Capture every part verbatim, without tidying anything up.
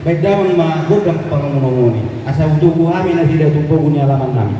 Baen damang ma gondang pangomonomon i, asa hutogu hami nasida tu pogu ni alaman nami.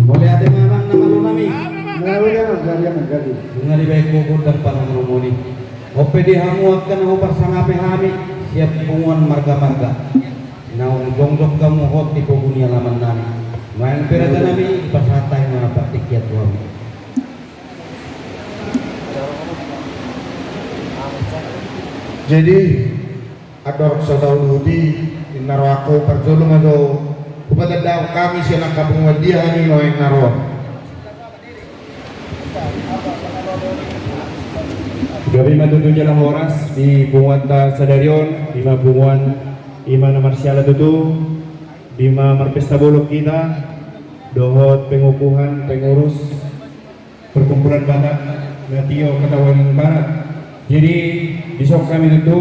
Mauliate ma amang na malo nami. Mauliate ma, jadi, jadi. Nunga dibaen ho gondang pangomonomon i. On pe di hamu angka na huparsangapi hami sian punguan marga-marga, naung jongjong hamu hot di pogu ni alaman nami. Nuaeng pe raja nami, dipasahat hami ma partingkian tu hamu. Jadi, andorang so tauduti, ninna rohangku, parjolo ma jo hupatandahon hami sian angka punguan dia hami nuaeng na ro. Gabe ma tutu jala horas di punguanta sadari on, i ma punguan, i ma na marsiala tutu, i ma marpesta bolon hita, dohot pengukuhan pengurus perkumpulan Batak na tio Kota Waringin Barat. Jadi, dison hami tutu,